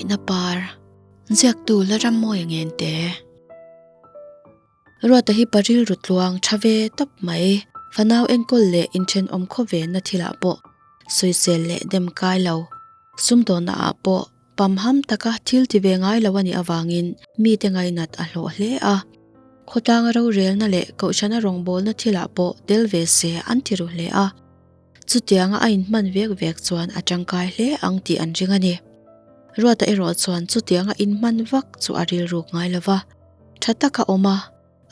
Hmangaihna par ziaktu la Rammawia Ngente. Ruata hi pa rilru tluang tha ve tawp mai. Fanau enkawl leh inthenawm khawvenna thilah pawh sawisel leh dem kai lo. Sumdawnna ah pawh pamham taka thil ti ve ngai lo a nih avangin mite ngainat a hlawh hle a. Khawtlanga rorelna leh kohhrana rawngbawlna thilah pawh tel ve se an ti ru hle a. Chutianga a inhman vek vek chuan a tangkai hle ang tih an ring a ni. Ruata erawh chuan chutianga inhman vak chu a rilruk ngai lo va, tha taka awm a,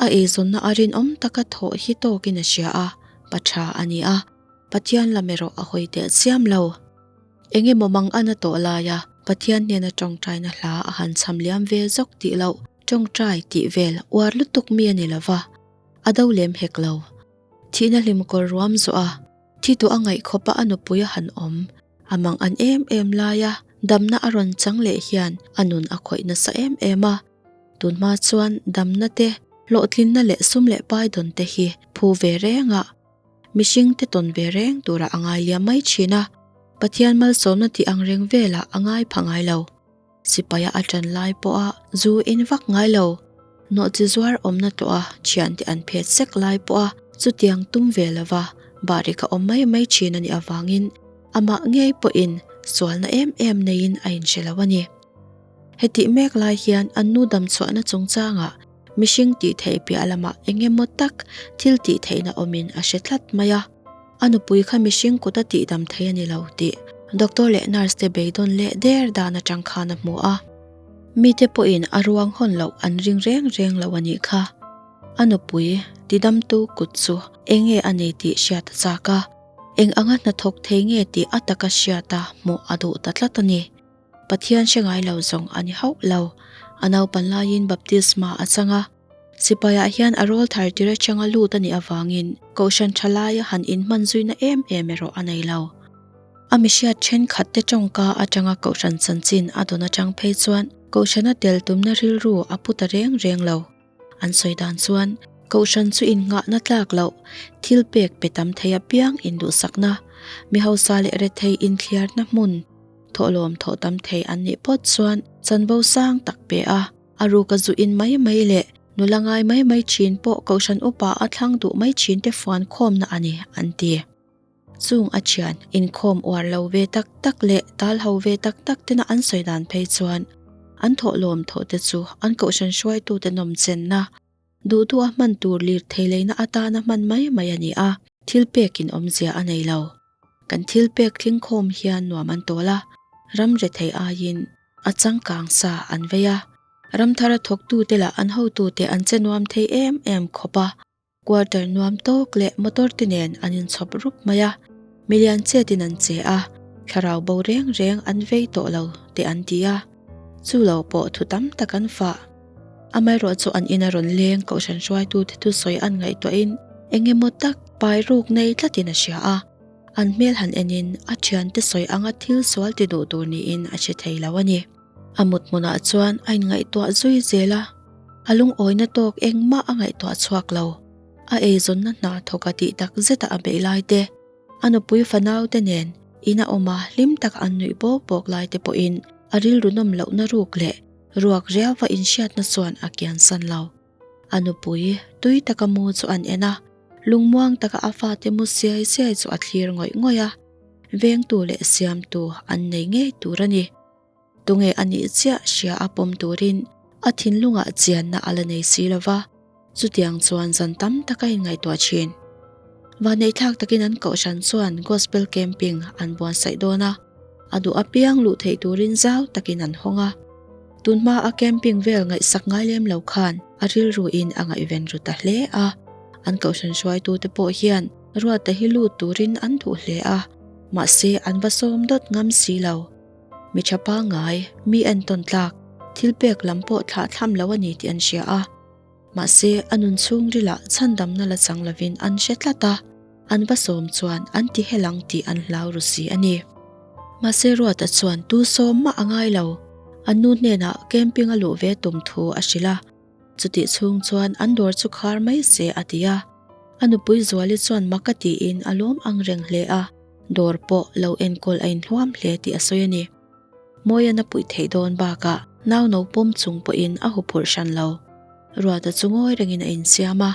a eizawnna a rinawm taka thawh hi tawkin a hria a, pa tha a ni a, Pathian lam erawh a hawi teh chiam lo. Eng emaw mang an a tawh laia Pathian hnena tawngtaina hla a han cham liam ve zawk tih loh, tawngtai tih vel uar lutuk mi a ni lo va, a do lem hek lo. Thihna hlim kawr ruam zawh a, thi duh a ngaih khawpa a nupui a han awm. A mang an em em laia damna a rawn chang leh hian a nun a khawih nasa em em a. Tunhma chuan damna te, hlawhtlinna leh sum leh pai dawn te hi phu ve reng a, mihring te tawn ve reng turah a ngai liam mai thin a, Pathian malsawmna tih ang reng velah a ngai pha ngai lo. Sipaia a ṭan lai pawha zu in vak ngai lo, nawhchi zuar awmna tawha thiante an phet sek lai pawha chutiang tum ve lova bahrik a awm mai mai ṭhin a nih avangin amah ngei pawhin sualna em em neiin a inhre lo a ni. Hetih mek lai hian an nu damchhuahna chungchangah mihring tih theih piah lamah eng emaw tak thil tih theihna awmin a hre tlat mai a. A nupui kha mihring kut a tihdam thei a ni lo tih doctor leh nurse te beidawn leh der dan atang khan a hmu a. Mite pawhin a ruang hawn loh an ring reng reng lo a nih kha. A nupui tidamtu kut chu eng nge a nei tih hriat a chak a, eng anga hnathawk thei nge tih a taka hriata hmuh a duh ta tlat a ni. Pathian hre ngai lo zawng a ni hauh lo. A naupan laiin baptisma a chang a. Sipaiah hian a rawl thar tir atanga lut a nih avangin Kohhran tha laia han inhman zuina em em erawh a nei lo. A mihriat thenkhat te tawngka atanga Kohhran chanchin a dawn atang phei chuan Kohhrana tel tumna rilru a pu ta reng reng lo. An sawi dan chuan Kohhran chu innghahna tlak loh, thil pek pe tam thei apiang induhsakna, mi hausa leh rethei inthliarna hmun, thawhlawm thawh tam thei an nih phawt chuan chanvo sang tak pe a. A ruka zu in mai mai leh nula ngai mai mai thin pawh Kohhran upa a thlang duh mai thin te fuan khawmna a ni, an ti. Chung a thian inkhawm uar lo ve tak tak leh tal ho ve tak tak tena an sawi dan phei chuan an thawhlawm thawh te chu an Kohhran hruaitute nawmchenna, duh duh a hman tur lirthei leina atana hman mai mai a ni a, thil pekin awmzia a nei lo. Kan thil pek tling khawm hian nuam an tawl a, ram rethei aiin a changkang sa an vei a, ram thara thawktute lah an hotute an che nuam thei em em khawp a, quarter nuam tawk leh motor te nen an inchhawp rup mai a, milian chetin an che a, thlarau bo reng reng an vei tawh lo te an ti a, chu lo pawh thu tam tak an fah. Amaherawh chu an ina rawn leng kohhran hruaitute thusawi an ngaihtuahin eng emaw tak pai ruk nei tlatin a hria a, an hmel han enin a thiante sawi anga thil sual ti duh tur niin a hre thei lo a ni. A mut hmunah chuan a inngaihtuah zui zel a, a lungawina tawk engmah a ngaihtuah chhuak lo. A eizawnna hna thawk a tih tak zeta a beih lai te, a nupui fanau te nen ina awma hlim taka an nuih bawk bawk lai te pawhin a rilru nawm lohna ruk leh Ruak riauva inhriatna chuan a kiansan lo. A nupui tui taka mu chu an en a, lungmuang taka a fate mu siai siai chu a thlir ngawih ngawih a, vengtu leh siamtu an nei ngei tur a ni. Tunge a nih chiah hria a pawm turin a thinlungah chianna a la nei si lo va, chutiang chuan zan tam tak a inngaihtuah thin. Vanneihthlak takin an kohhran chuan Gospel Camping an buatsaih dawn a. A duh apiang luh theih turin zau takin an hawng a. Tunhma a camping vel ngaihsak ngai lem lo khan a rilru in a ngaihven ru ta hle a. An kohhran hruaitute pawh hian Ruata hi lut turin an duh hle a, mahse an va sawm dawt ngam si lo. Mi tha pangngai, mi entawn tlak, thil pek lam pawh thlah thlam lo a ni tih an hria a. Mahse a nun chhungrilah chhandamna la chang lovin an hre tlat a. An va sawm chuan an ti hel ang tih an hlau ru si a ni. Mahse Ruata chuan tu sawm mah a ngai lo. An nu hnenah camping a luh ve tum thu a hrilh a. Chutih chhung chuan an dawr chu khar mai se a ti a. A nupui Zuali chuan mak a tiin a lawm ang reng hle a, dawr pawh lo enkawl a inhluam hle tih a sawi a ni. Mawian a puih theih dawn bakah nau no pawm chung pawhin a huphurh hran lo. Ruata chu ngawi rengin a insiam a,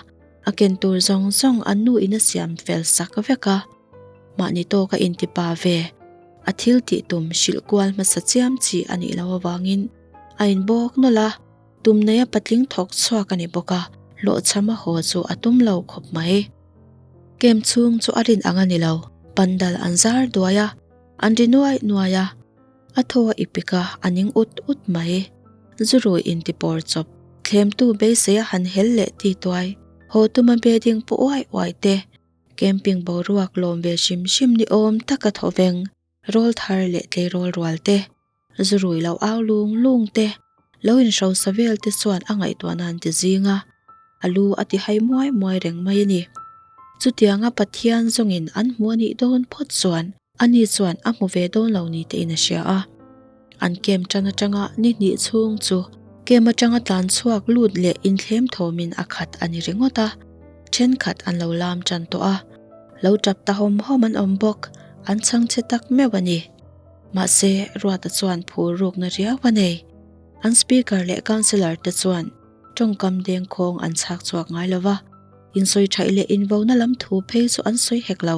a ken tur zawng zawng an nu in a siam fel sak vek a. Mahni tawk a inti pa ve, a thil tih tum hrilh kual hmasa chiam chi a nih loh avangin a inbawk nawlh a. Tum neia patling thawk chhuak a ni bawk a, hlawhchham a haw chu a tum lo khawp mai. Camp chhung chu a rin ang a ni lo, pandal an zar duai a, an ri nuai nuai a, a thaw a ipik a, a ning ut ut mai. Zu rui intipawr chawp, thlemtu beisei a han hel leh ti tuai, haw tuma bedding pu uai uai te, camping boruak lawm ve hrim hrim ni awm taka thawveng, rawl thar leh tleirawl rual te, Zu rui lo au lung lung te, lo inhrosa vel te chuan a ngaihtuahna an ti zing a, a lu a ti hai muai muai reng mai a ni. Chutianga Pathian zawngin an hmu a nih dawn phawt chuan ani chuan a hmu ve dawn lo ni tein a hria a. An camp tan atanga ni hnih chhung chu camp atanga tlan chhuak lut leh inthlem thawmin a khat a ni ringawt a, thenkhat an lo lam tan tawh a, lo tap ta hawm hawm an awm bawk, an chhangchhe tak meuh a ni. Mahse, Ruata chuan phur rukna riau a nei. An Speaker leh Councillor te chuan tawngkam dengkhawng an chhak chhuak ngai lo va, insawi thaih leh invona lam thu phei chu an sawi hek lo.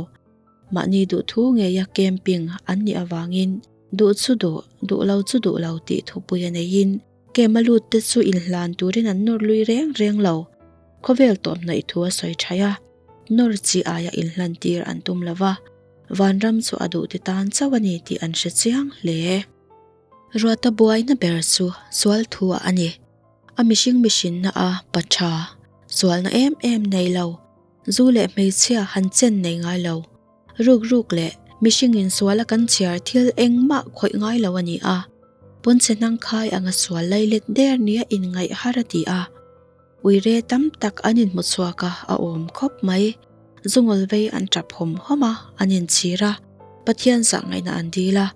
Mahni duhthu ngeia camping an nih avangin duh chu duh, duh lo chu duh lo tih thupui a neiin camp a lut te chu inhlan turin an nawr lui reng reng lo. Khawvel tawp hnaih thu a sawi thaih a, nawr chi aia inhlan tir an tum lo va. Vanram chu a duhte tan chauh a ni tih an hre chiang hle. Ruata buaina ber chu sual thu ah a ni. A mihring mihrinna a pa tha, sualna em em nei lo, zu leh hmeichhia han chen nei ngai lo, ruk ruk leh mihringin suala kan chhiar thil engmah khawih ngai lo a ni a. Pawnchhe hnangkhai anga sual lailet der nia inngaih har a ti a. Uire tam tak an inhmu chhuak a, a awm khawp mai. Zungawl vei an tap hawm hawm a, an inchhir a, Pathian zah ngaihna an dil a,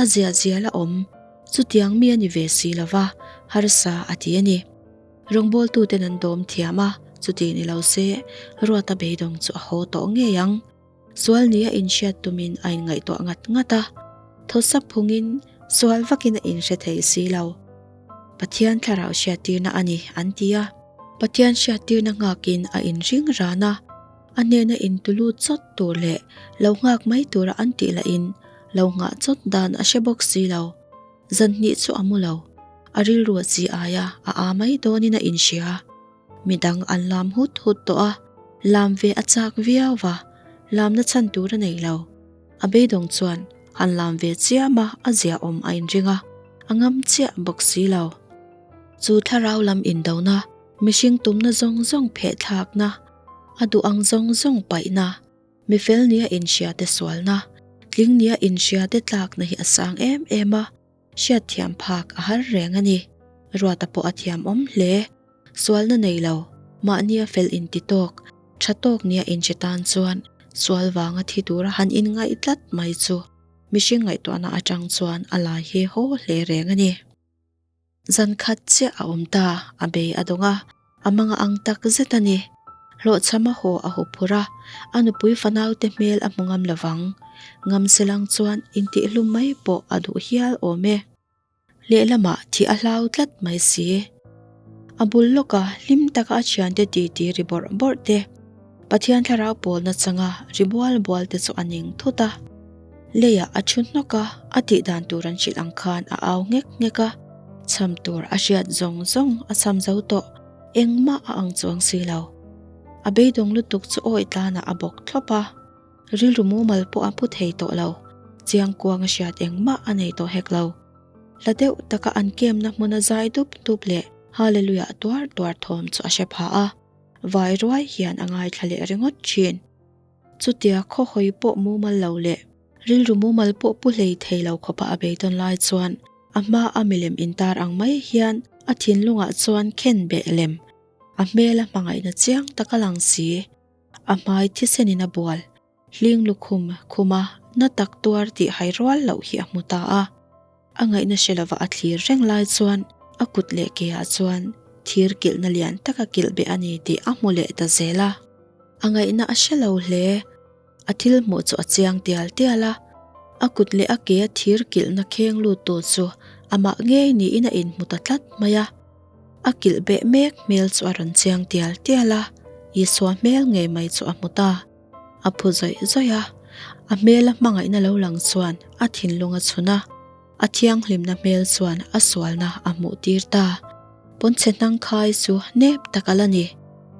a zia zial a awm. Chutiang mi a ni ve si lo va, harsa a ti a ni. Rawngbawltuten an dawm thiam a, chuti ni lo se, Ruata beidawng chu a haw tawh ngei ang. Sual nia inhriat tumin a inngaihtuah ngat ngat a, thawsap phungin sual vakin a inhre thei si lo. Pathian thlarau hriattirna a ni, an ti a. Pathian hriattirna nghakin a inring ran a, a hnena intulut chawt tur leh lo nghak mai tura an tih lahin lo nghah chawt dan a hre bawk si lo. Zan hnih chu a mu lo, a rilru a chi ai a, a aa mai dawnin a inhria. Midang an lam hut hut tawh a, lam ve a chak viau va, lamna chhan tur a nei lo. A beidawng chuan han lam ve chiam a, a ziaawm a inring a, a ngam chiah bawk si lo. Chu thlarau lam indona, mihring tumna zawng zawng pheh thlakna, a duh ang zawng zawng paihna, mi fel nia inhriate sualna, tling nia inhriate tlakna hi a sang em em a, Hriatthiam phak a har reng a ni. Ruata pawh a thiam awm hle. Sualna nei lo, mahnia fel inti tawk, tha tawk nia inhre tan chuan sual vanga thi tura han inngaih tlat mai chu mihring ngaihtuahna atang chuan a lai hi haw hle reng a ni. Zan khat chiah a awm ta, a bei a dawng a, a manga ang tak zet a ni. Hlawhchham a haw a haw phur a, a nupui fanaute hmel a hmu ngam lo vang. Ngam selang chuan intihhlum mai pawh a duh hial awm e. Lehlamah thih a hlau tlat mai si. A bul lawka hlim taka a thiante titi ri bawrh bawrh te, Pathian thlarau pawlna changa ri bual bual te chu a ning thut a. Leiah a thu hnawk a, a tih dan tur an hrilh ang khan a au nghek nghek a, chham tur a hriat zawng zawng a chham zo tawh, engmah a ang chuang si lo. A beidawng lutuk chu awi tlanah a bawk thlawp a, rilru mumal pawh a pu thei tawh lo, chiang kuang a hriat engmah a nei tawh hek lo. Hla deuh taka an kemna hmuna zai dup dup leh Hallelujah tuar tuar thawm chu a hre pha a, vai ruai hian a ngaithla leh ringawt thin. Chutia khaw hawi pawh mumal lo leh rilru mumal pawh pu hlei thei lo khawpa a beidawn lai chuan a hma a milem intar ang mai hian a thinlungah chuan khen beh lem, a hmel a hmangaihna chiang tak a lang si. A hmai thisenin a bual, hling lukhum khuma na tak tuar tih hai rual loh hi a hmu ta a. A ngaihna hre lova a thlir reng lai chuan a kut leh ke ah chuan thir kilhna lian taka kilh beh a ni tih a hmu leh ta zel a. A ngaihna a hre lo hle. A thil hmuh chu a chiang tial tial a, a kut leh a ke a thir kilhna kheng lut tu chu Amah ngei niin a inhmu ta tlat mai a. A kilh beh mek hmel chu a rawn chiang tial tial a, Isua hmel ngei mai chu a hmu ta. A phu zawih zawih a, a hmela hmangaihna lo lang chuan a thinlung a chhun a, a thianghlimna hmel chuan a sualna a hmuh tir ta. Pawnchhe hnang khai chu nep tak a la ni.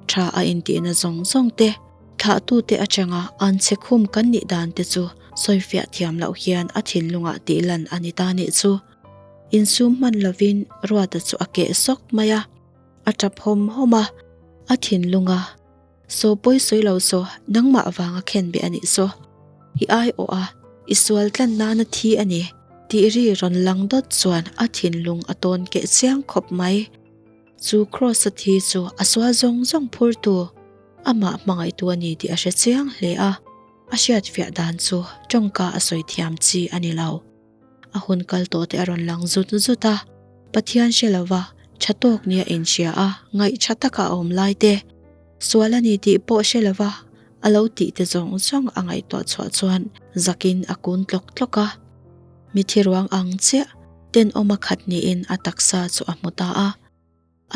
Tha a intihna zawng zawng te, thlahtute atanga an chhe khum kan nih dan te chu sawifiah thiam loh hian a thinlungah tih lan a ni ta nih chu. Insum hman lovin Ruata chu a keh sawk mai a, a tap hawm hawm a, a thinlunga Saw pawi sawi lo saw, nangmah vanga khen beh a nih saw. I ai awh a, i sual tlan nana thi a ni tih ri rawn lang dawt chuan a thinlung a tawn keh chiang khawp mai. Chu Kraws-a thi chu a sual zawng zawng phurtu, amah hmangaihtu a ni tih a hre chiang hle a, a hriatfiah dan chu tawngka a sawi thiam chi a ni lo. A hun kal tawh te a rawn lang zut zut a, Pathian hre lova tha tawk nia inhria a, ngaih tha taka a awm lai te, sual a ni tih pawh hre lova a lo tih te zawng zawng a ngaihtuah chhuah chuan zakin a kun tlawk tlawk a. Mithi ruang ang chiah tenawma khat niin a taksa chu a hmu ta a.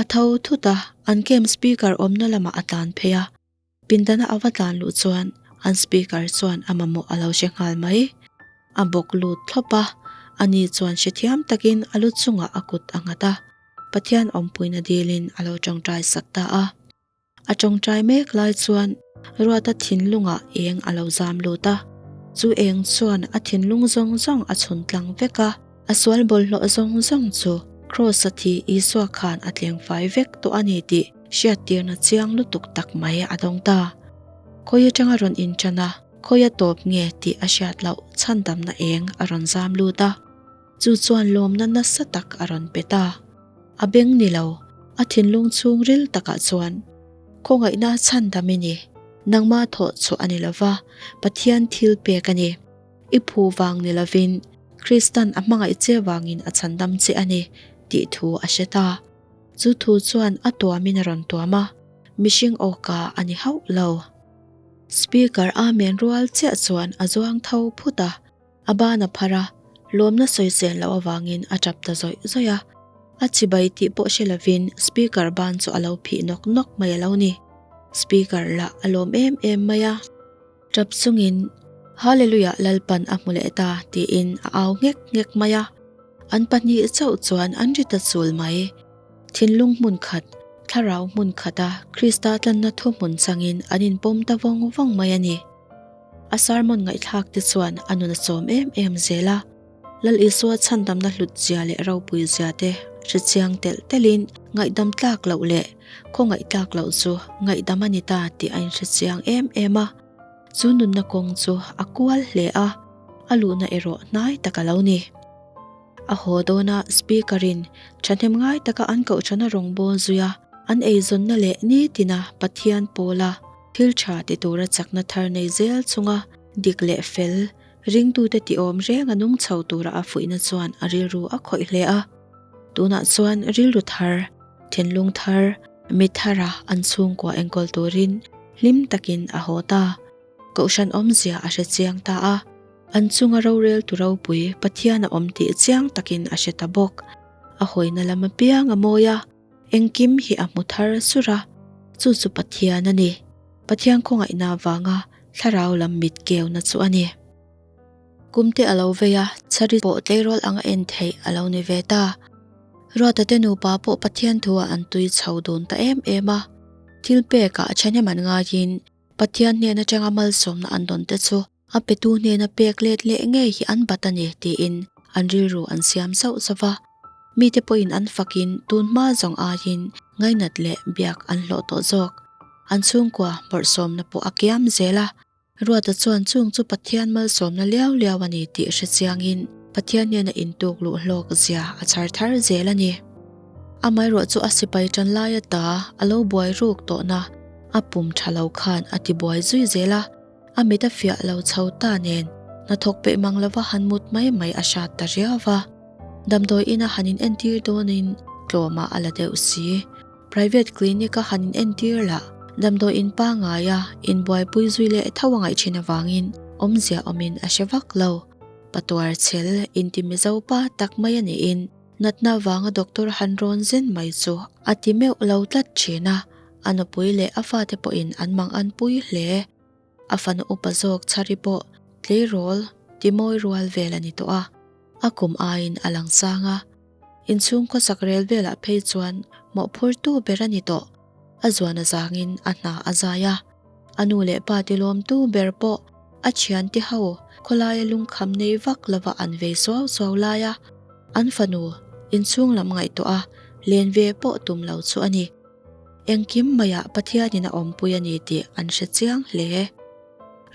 A tho thut a, an camp speaker awmna lamah a tlan phei a. Pindana a va tlan luh chuan an speaker chuan a mamawh a lo hre nghal mai. A bawk lut thlawp a, ani chuan hrethiam takin a lu chungah a kut a nghat a, Pathian awmpuina dilin a lo tawngtai sak ta a. A tawngtai mek lai chuan Ruata thinlungah eng a lo zam lut a, chu eng chuan a thinlung zawng zawng a chhun tlang vek a, a sual bawlhhlawh zawng zawng chu Kraws-a thi Isua khan a tleng fai vek tawh a ni tih hriattirna chiang lutuk tak mai a dawng ta. Khawi atanga rawn inṭan a, khawi a tawp nge tih a hriat loh chhandamna eng a rawn zam lut a, chu chuan lawmna nasa tak a rawn pe ta. A beng ni lo, a thinlung chhung ril takah chuan khawngaihna chhandam i ni, nangma thawh chhuah a ni lova, Pathian thil pek a ni. I phu vang ni lovin Kristan a hmangaih che vangin a chhandam che a ni tih thu a hre ta. Chu thu chuan a tuamin a rawn tuam a, mihring awka a ni hauh lo. Speaker Amen rual chiah chuan a zuang tho phut a, a ban a phar a, lawmna sawisel loh avangin a tap ta zawih zawih a. A chibai tih pawh hre lovin speaker ban chu a lo phih nawk nawk mai a lo ni. Speaker lah a lawm em em mai a. Tap chungin, Hallelujah Lalpan a hmu leh ta tiin a au nghek nghek mai a. An pahnih chauh chuan an ri ta chul mai. Thinlung hmun khat, thlarau hmun khata Krista tlanna thuhmun changin an inpawm ta vawng vawng mai a ni. A sermon ngaihthlak te chuan a nun a chawm em em zel a. Lal Isua chhandamna hlut zia leh ropui zia te hrechiang telh telhin ngaihdam tlak loh leh khawngaih tlak loh chu ngaihdam a ni ta tih a inhrechiang em em a. Chu nunna kawng chu a kual hle a, a luhna erawh hnai tak a lo ni. A haw dawna Speaker-in thahnem ngai taka an kohhrana rawngbâwl zui a, an eizawnna leh nitina Pathian pawla thil tha ti tura chakna thar nei zel chunga dik leh fel ringtute tiawm reng a nung chho tura a fuihna chuan a rilru a khawih hle a. Tunah chuan rilru thar, thinlung thar, mi thara an chhungkua enkawl turin hlim takin a haw ta. Kohhran awmzia a hre chiang ta a, an chunga rorel tu ropui Pathian a awm tih chiang takin a hre ta bawk. A hawina lam apiang a mawi a, engkim hi a hmu thar sur a, chu chu Pathian a ni. Pathian khawngaihna avanga thlarau lam mit keuna chu a ni. Kumte a lo vei a, chhari pawh tleirawl anga en theih a lo ni ve ta. Ruata te nupa pawh Pathian thu-ah an tui chho dun ta em em a. Thil pekah thahnem an ngaiin Pathian hnen atanga malsawmna an dawn te chu a petu hnena pek let leh ngei hi an bat a ni tiin an rilru an siam zauh zauh va. Mite pawhin an fakin tun hma zawng aiin ngainat leh biak an hlawh tawh zawk. An chhungkua bawrhsawmna pawh a kiam zel a. Ruata chuan chung chu Pathian malsawmna liau liau a ni tih hre chiangin Pathian hnena intuk luh hlawk zia a chhar thar zel a ni. Amaherawh chu a sipai tan lai ata a lo buai ruk tawhna a pum tha lo khan a ti buai zui zel a, a mit a fiah lo chho ta nen hnathawk peih mang lova han mut mai mai a hrat ta riau va. Damdawi ina han inentir dawnin tlawmah a la deuh si. Private clinic a han inentir lah damdawi in pangaia inbuaipui zui leh tho a ngaih thin avangin awmzia awmin a hre vak lo. Patuar chhel inti Mizo pa tak mai a niin. Natna vanga doctor han rawn zen mai chu a ti meuh lo tlat thin a, a nupui leh a fate pawhin an mang an pui hle. A fanu upa zawk chhari pawh tleirawl ti mawi rual vel a ni tawh a, a kum aiin a lang sang a. Inchhung khawsak rel velah phei chuan mawhphurtu ber a ni tawh. A zuan a zangin a hna a zai a, a nu leh pa ti lawmtu ber pawh a thiante ho khawlaia lungkham nei vak lova an vei suau suau laia an fanu inchhung lam ngaihtuah a len ve pawh tum lo chu a ni. Engkim maiah Pathianin a awmpui a ni tih an hre chiang hle.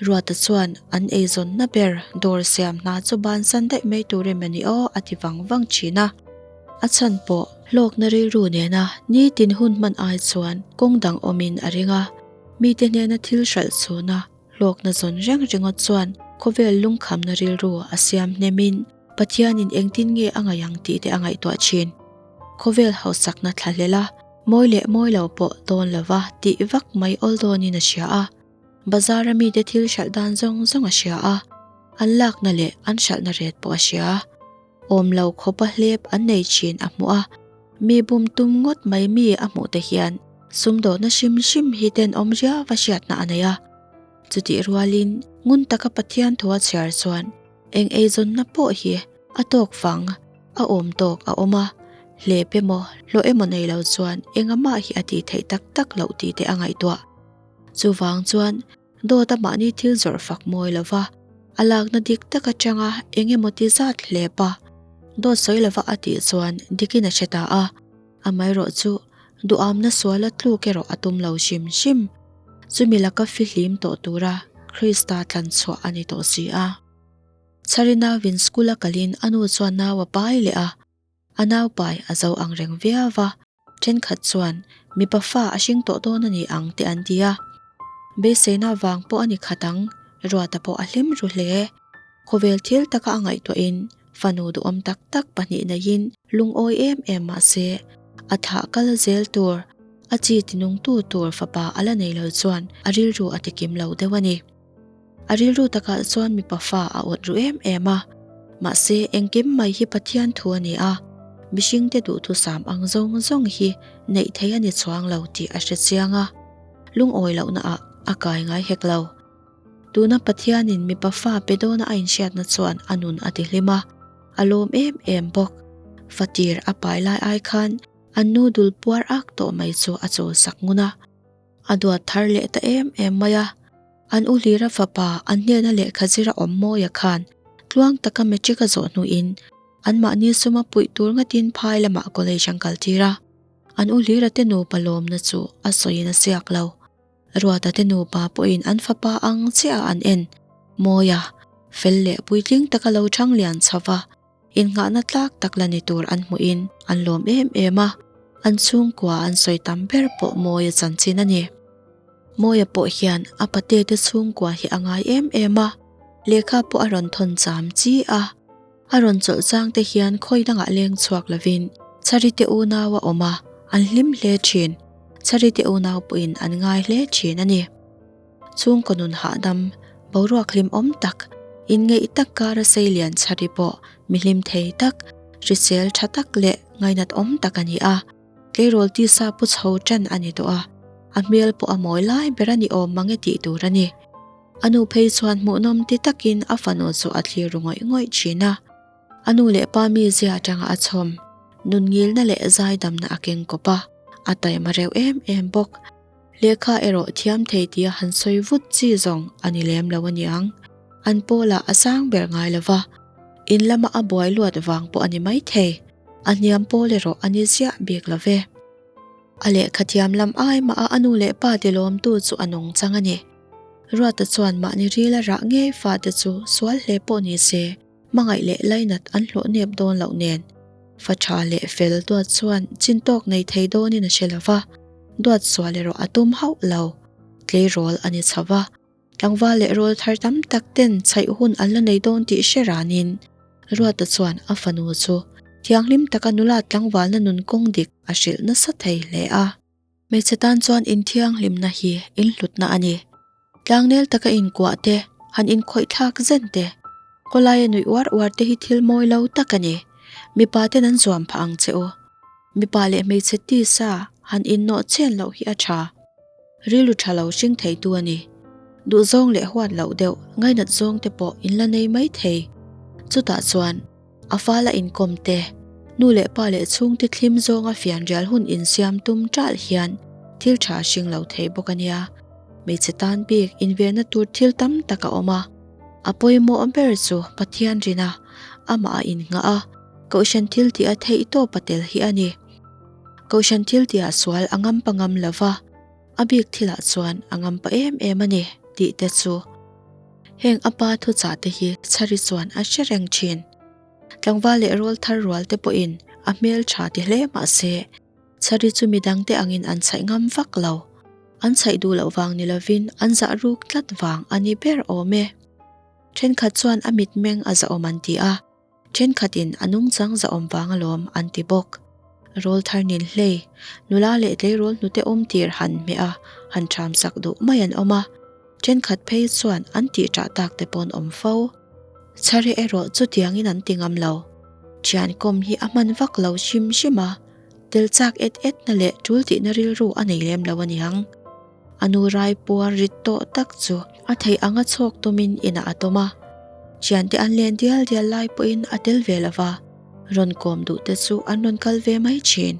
Ruata chuan an eizawnna ber dawr siam hna chu bansan daih mai tur em a ni aw a ti vang vang thin a. A chhan pawh hlawkna rilru nena nitin hun hman ai chuan kawng dang awmin a ring a. Mite hnena thil hralh chhuna hlawkna zawn reng ringawt chuan khawvel lungkhamna rilru a siam hnemin Pathianin engtin nge a ngaih ang tih te a ngaihtuah thin. Khawvel hausakna thlahlel a, mawi leh mawi lo pawh dawn lova tih vak mai awl dawnin a hria a. Bazar a mite thil hralh dan zawng zawng a hria a, an lakna leh an hralhna ret pawh a hria. Awm lo khawpa hlep an nei thin a hmuh a, mi bum tum ngawt mai mi a hmuh te hian sumdawhna hrim hrim hi tenawm riauva hriatna a nei a. Chutih rualin ngun taka Pathian thu a chhiar chuan eng eizawnna pawh hi a tawk fang, a awm tawk a awm a, hlep emaw hlawh emaw nei lo chuan engamah hi a tih theih tak tak loh tih te a ngaihtuah. Chuvang chuan dawt a mahni thil zawrh fak mawi lova, a lakna dik tak atanga eng emaw ti zat hlep a, dawt sawi lova a tih chuan dikin a hre ta a, amaherawh chu duhamna suala tluk erawh a tum lo hrim hrim. Chumi laka fihlim tawh tura Krista tlan chhuah a ni tawh si a. Chhari nauin school a kalin a nu chuan nau a pai leh a, A naupai a zo ang reng viau va, thenkhat chuan mipa fa a hring tawh dawn a ni ang te an ti a. Beiseina vang pawh a ni khat ang, Ruata pawh a hlim ru hle. Khawvel thil taka a ngaihtuahin fanu duhawm tak tak pahnih neihin lungawi em em mah se, a thlah kal zel tur, a chi tinungtu tur fapa a la nei lo chuan a rilru a tikim lo deuh a ni. A rilru takah chuan mipa fa a awt ru em em a, mahse engkim mai hi Pathian thu a ni a, mihringte duhthusam ang zawng zawng hi neih theih a ni chuang lo tih a hre chiang a, lungawi lohna ah a kai ngai hek lo. Tuna Pathianin mipa fa pe dawna a inhriatna chuan a nun a tihlim a, a lawm em em bawk. Fatir a pai lai ai khan an nu dul puar ak tawh mai chu a chawlsak ngun a. A duat thar leh ta em em mai a, an u Hlira fapa an hnena lehkha zira awm mawia khan tluang taka matric a zawh hnuin anmahni suma puih tur ngatin phai lamah college an kal tir a, an u Hlira te nupa lawmna chu a sawiin a siak lo. Ruata te nupa pawhin an fapa ang chiah a an en mawia fel leh puitling taka lo thang lian chho va. Innghahna tlak tak la ni tur an hmuhin an lawm em em a, an chhungkua an sawi tam ber pawh Mawia chanchin a ni. Mawia pawh hian a pate te chhungkua hi a ngai em em a, lehkha pawh a rawn thawn cham chi a. A rawn chawlh chang te hian khawi dangah leng chhuak lovin Charite unau a awm a, an hlim hle thin. Charite unau pawhin an ngai hle thin a ni. Chhungkaw nun hahdam, boruak hlimawm tak, inngeih tak kara sei lian chhari pawh mi hlim thei tak, hrisel tha tak leh ngainat awm tak a ni a. Tleirawl tisa pu chho tan a ni tawh a, a hmel pawh a mawi lai ber a ni awm mang e tih tur a ni. A nu phei chuan hmuhnawm ti takin a fanu chu a thlir ru ngawih ngawih thin a. A nu leh pa mizia atanga a chhawm, nun ngilna leh zaidamna a keng kawp a, a taima reuh em em bawk. Lehkha erawh thiam thei tia han sawi vut chi zawng a ni lem lo aniang. An pawlah a sang ber ngai lo va, in lama a buai luat vang pawh a ni maithei. A hniam pawl erawh a ni ziah bik lo ve. A lehkha thiam lam ai mah a a nu leh pa ti lawmtu chu a nung chang a ni. Ruata chuan mahni rila rah ngei fate chu sual hle pawh ni se, Hmangaih leh lainat an hlawh nep dawn loh nen, fa tha leh fel duat chuan chin tawk nei thei dawnin a hre lo va, duat sual erawh a tum hauh lo. Tleirawl a ni chho va, tlangval leh rawl thar tam tak ten chhaih hun an la nei dawn tih hre ranin Ruata chuan a fanu chu thianghlim taka nula tlangvalna nun kawng dik a hrilh nasa thei hle a. Hmeichhe tan chuan inthianghlimna hi inhlutna a ni. Tlangnel taka inkuah te, han inkhawih thlak zen te, khawlaia nuih uar uar te hi thil mawi lo tak a ni. Mipa ten an zuam phah ang che u. Mipa leh hmeichhe tisa han innawh chen loh hi a tha. Rilru tha lo hring theitu a ni. Duhzawng leh huat loh deuh ngainat zawng te pawh in la nei mai thei. Chutah chuan a fala inkawm te, nu leh pa leh chhungte thlim zawnga fianrial hun insiam tum ṭalh hian thil tha hring lo thei bawk a nia. Hmeichhe tan bik invenna tur thil tam tak a awm a. A pawimawh ber chu Pathian rina amah a innghah a, Kohhran thil tih a theih tawp a tel hi a ni. Kohhran thil tihah sual a ngam pa ngam lo va, a bik thilah chuan a ngam pa em em a ni tih te chu. Heng a pa thuchah te hi Chhari chuan a hre reng thin. Tlangval leh rawl thar rual te pawhin a hmel tha ti hle mah se, Chhari chu midang te angin an chhaih ngam vak lo. An chhaih duh loh vang ni lovin an zah ruk tlat vang a ni ber awm e. Thenkhat chuan a mitmeng a zahawm an ti a. Thenkhatin a nungchang zahawm vang alawm an ti bawk. Rawl thar nin hlei, nula leh tleirawl hnute awm tir han hmeh a, han ṭham sak duh mai an awm a. Thenkhat phei chuan an tih ṭah tak te paw'n awm fo. Chhari erawh chutiangin an ti ngam lo. Ṭhian kawm hi a hman vak lo hrim hrim a, tel chak et etna leh ṭul tihna rilru a nei lem lo a niang. A nu rai puar rit tawh tak chu a theih anga chhawk tumin inah a tawm a. Thiante an len dial dial lai pawhin a tel ve lo va, rawn kawm duh te chu an rawn kal ve mai thin.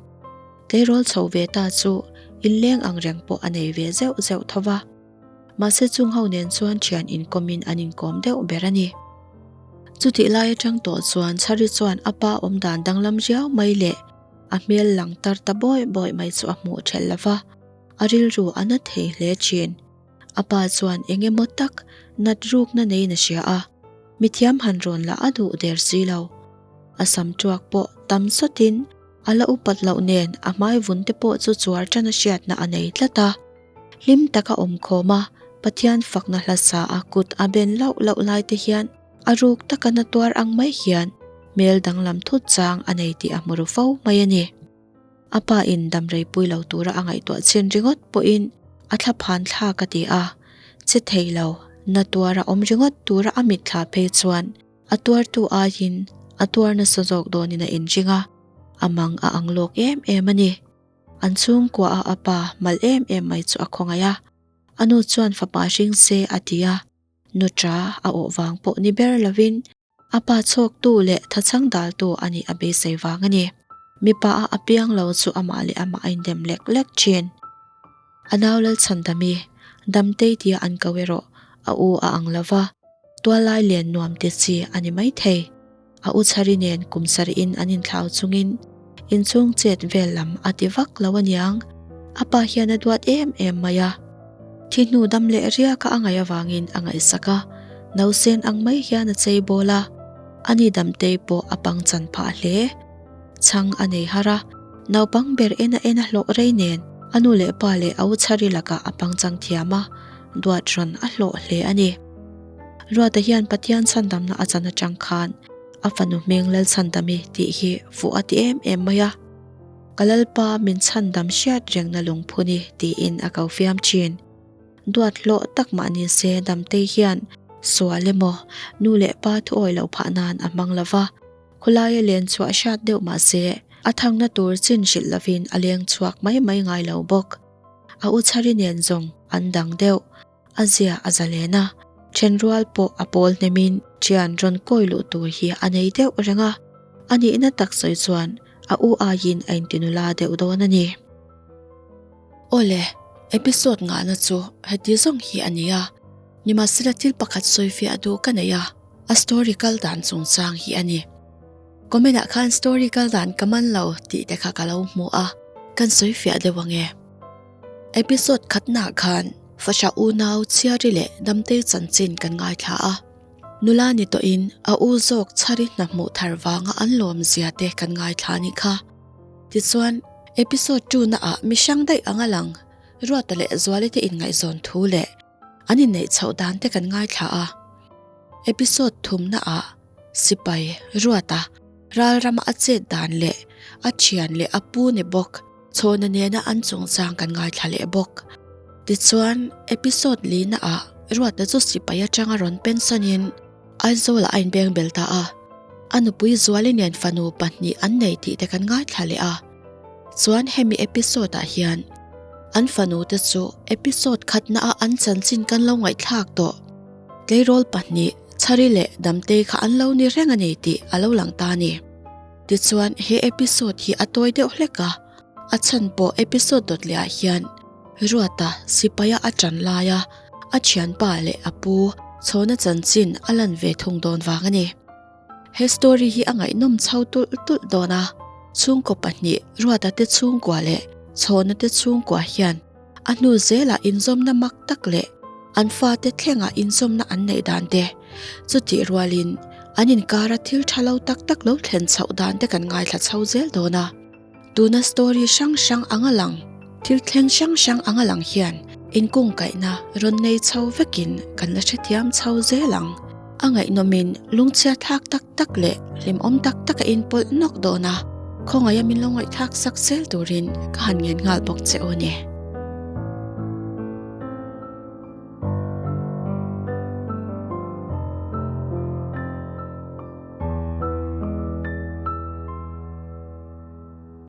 Tleirawl chho ve ta chu inleng ang reng pawh a nei ve zeuh zeuh tho va. Mahse chung ho nen chuan thian inkawmin an inkawm deuh ber a ni. Chutih lai atang tawh chuan Chhari chuan a pa awmdan danglam riau mai leh a hmel lang tar ta bawi bawi mai chu a hmuh thelh lo va. A rilru a na thei hle thin. A pa chuan eng emaw tak nat rukna neiin a hria a, mithiam han rawn lah a duh der si lo. A sam tuak pawh tam sawtin a la upat loh nen a hmai vun te pawh chu chuar tan a hriatna a nei tlat a. Hlim taka awm khawm a, Pathian fakna hla sa a kut a ben lauh lauh lai te hian a ruk taka na tuar ang mai hian hmel danglam thut chang a nei tih a hmu ru fo mai a ni. A pa in damrei pui lo tura a ngaihtuah chin ringawt pawhin a thla phan thla ka ti a, che thei lo, na tuara awm ringawt tura a mitthla phei chuan a tuartu aiin a tuar nasa zawk dawnin a inring a, a mang a ang lawk em em a ni. An chhungkua a a pa mal em em mai chu a khawngaih a, a nu chuan fapa hring se a ti a, nuṭa a awh vang pawh ni ber lovin A pa chhawktu leh thachhang daltu a nih a beisei vang a ni. Mipa a apiang lo chu amah leh amah a indem lek lek thin. A nau Lalchhandami, Damtei tia an ko erawh a u a ang lo va, tuallai len nuam ti chi a ni maithei. A u chhari nen kum sarih-in an inthlau chungin inchhung chet vel lam a ti vak lo aniang. A pa hian a duat em em mai a. Thi hnu dam leh riaka a ngaih avangin a ngaihsak a, nausen ang mai hian a chei bawl a, ani damtei pawh a pangchan phah hle. Chhang a nei har a, naupang ber en a en a hlawh rei nen a nu leh pa leh a u chhari lakah a pangchang thiam a, duat rawn a hlawh hle a ni. Ruata hian Pathian chhandamna a chan atang khan a fanu hming Lalchhandami tih hi fuh a ti em em mai a. Ka Lalpa min chhandam hriat rengna lungphun i tiin a ko fiam thin. Duat hlawh tak mah ni se Damtei hian sual emaw nu leh pa thuawi loh phah nan a hmang lo va, khawlaia len chhuah hriat deuh mah se a thangna tur chin hrilh lovin a leng chhuak mai mai ngai lo bawk. A u chhari nen zawng an dang deuh. A zia a za len a, thenrual pawh a pawl hnemin thian rawn kawi luh tur hi a nei deuh reng a, a nihna tak sawi chuan a u aiin a intinula deuh dawn a ni. Awle, episode ngahna chu heti zawng hi a ni a, nimahsela thil pakhat sawifiah duh ka nei a, a story kal dan chungchang hi a ni. Comment ah khan story kal dan ka man lo tih te kha ka lo hmu a, kan sawifiah deuh ang e. Episode khatnaah khan Fasha unau Chhiari leh Damtei chanchin kan ngaithla a. Nula ni tawhin a u zawk Chhari hna hmuh thar vanga an lawm zia te kan ngaithla a nih kha. Tichuan, episode two naah mi hrang daih anga lang Ruata leh Zuali te inngaihzawn thu leh an inneih chhoh dan te kan ngaithla a. Episode thumnaah Sipai Ruata ralrama a chet dan leh a thian leh a pu ni bawk Chhawna nena an chungchang kan ngaithla leh bawk. Tichuan, episode lina ah Ruata chu sipai atanga rawn pension in Aizawlah a inbeng bel ta a. A nupui Zuali nen fanu pahnih an nei tih te kan ngaithla leh a. Chuan hemi episode ah hian an fanu te chu episode khatna a an chanchin kan lo ngaihthlak tawh. Tleirawl pahnih Chhari leh Damtei kha an lo ni reng a ni tih a lo lang ta a ni. Tichuan he episode hi a tawi deuh hlek a, a chhan pawh episode dawt leh ah hian Ruata sipaia a tan laia a thianpa leh a pu chhawna chanchin a lan ve thung dawn vang a ni. He story hi a ngaihnawm chho tulh tulh dawn a, chhungkaw pahnih Ruata te chhungkua leh Chhawna te chhungkua hian a hnu zelah inzawmna mak tak leh an fate thlengah inzawmna an neih dan te, chutih rualin an inkara thil tha lo tak tak lo thlen chhoh dan te kan ngaithla chho zel dawn a. Tuna story hrang hrang anga lang, thil thleng hrang hrang anga lang hian inkungkaihna rawn nei chho vekin kan la hrethiam chho zel ang. A ngaihnawmin lungchhia thlak tak tak leh hlimawm tak tak a inpawlh nawk dawn a, khawngaih a min lo ngaihthlak sak zel turin ka han ngen nghal bawk che aw ni.